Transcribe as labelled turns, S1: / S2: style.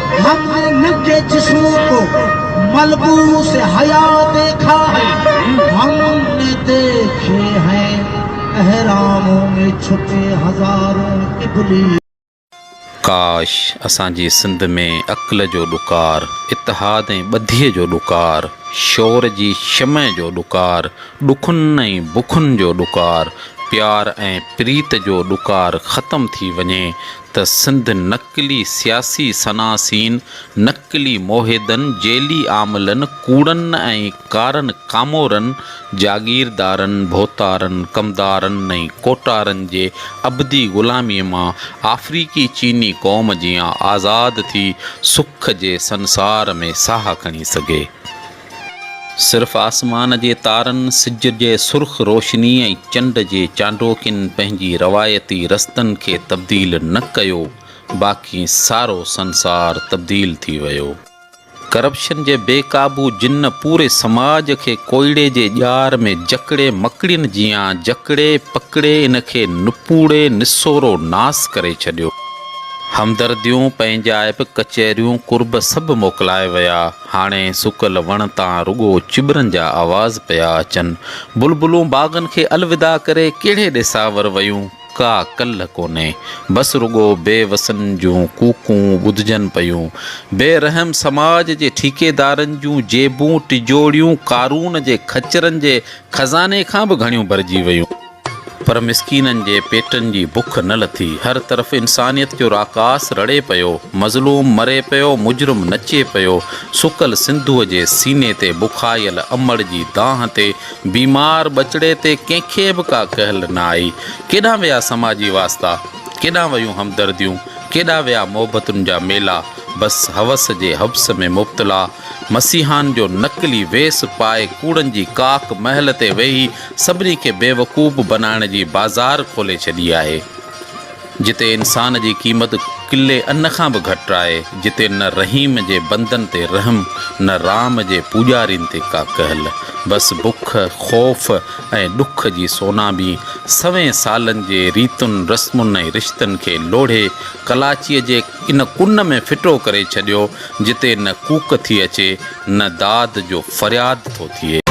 S1: هم ني ننگي جسمون ڪو ملبوس حيا ديکا هي هم ني ديکي هين اهرامون ۾ ڇپي هزارون ابليس.
S2: ڪاش اسان جي سنڌ ۾ عقل جو ڏڪار، اتحاد ۽ ٻڌيء جو ڏڪار، شعور جي شمع جو ڏڪار، ڏکن ۽ بکن جو ڏڪار، پيار ۽ پريت جو ڏڪار ختم ٿي وڃي ته سنڌ نقلي سياسي سناسين، نقلي موحدن، جيلي عاملن، ڪوڙن ۽ ڪارن ڪامورن، جاگيردارن، ڀوتارن، ڪمدارن ۽ ڪوٽارن جي ابدي غلاميء مان آفريقي چيني قوم جيان آزاد ٿي سک جي سنسار ۾ ساهه کڻي سگهي. صرف آسمان جي تارن، سج جي سرخ روشني ۽ چنڊ جي چانڊوڪين پنهنجي روايتي رستن کي تبديل نه ڪيو، باقي سارو سنسار تبديل ٿي ويو. ڪرپشن جي بي قابو جن پوري سماج کي ڪوئڙي جي ڄار ۾ جڪڙي مڪڙين جيان جڪڙي پڪڙي ان کي نپوڙي نسورو ناس ڪري ڇڏيو. همدرديون، پنهنجائپ، ڪچهريون، قرب سڀ موڪلائي ويا. هاڻي سڪل وڻ تان رڳو چٻرن جا آواز پيا اچن. بلبلون باغن کي الوداع ڪري ڪهڙي ڏيساور ويون، ڪا ڪل ڪونهي. بس رڳو بي وسن جون ڪوڪون ٻڌجن پيون. بي رحم سماج جي ٺيڪيدارن جون جيبون، ٽجوڙيون قارون جي خچرن جي خزاني کان به گهڻيون ڀرجي ويون. پر مسڪينن جي پيٽن جي بک نه لٿي. هر طرف انسانيت جو راڪاس رڙي پيو. مظلوم مري پيو، مجرم نچي پيو. سڪل سنڌوء جي سيني تي بکايل امڙ جي دانهن تي، بيمار ٻچڙي تي ڪنهن کي به ڪا ڪهل نه آئي. ڪيڏانهن ويا سماجي واسطا؟ ڪيڏانهن ويون همدرديون؟ ڪيڏانهن ويا محبتن جا ميلا؟ بس هوس جي حبس ۾ مبتلا مسيحان جو نقلي ويس پائي ڪوڙن جي ڪاڪ محل تي ويهي سڀني کي بيوقوف بنائڻ جي بازار کولي ڇڏي آهي. جتي انسان جي قيمت ڪلي ان کان به گهٽ آهي، جتي نه رحيم جي بندن تي رحم، نه رام جي پوڄارين تي ڪا ڪهل. بس بک، خوف ۽ ڏک جي سونامي سوين سالن جي ريتن، رسمن ۽ رشتن کي لوڙهي ڪلاچيء جي ان ڪن ۾ ڦٽو ڪري ڇڏيو، جتي نه ڪوڪ ٿي اچي، نه داد جو فرياد ٿو ٿئي.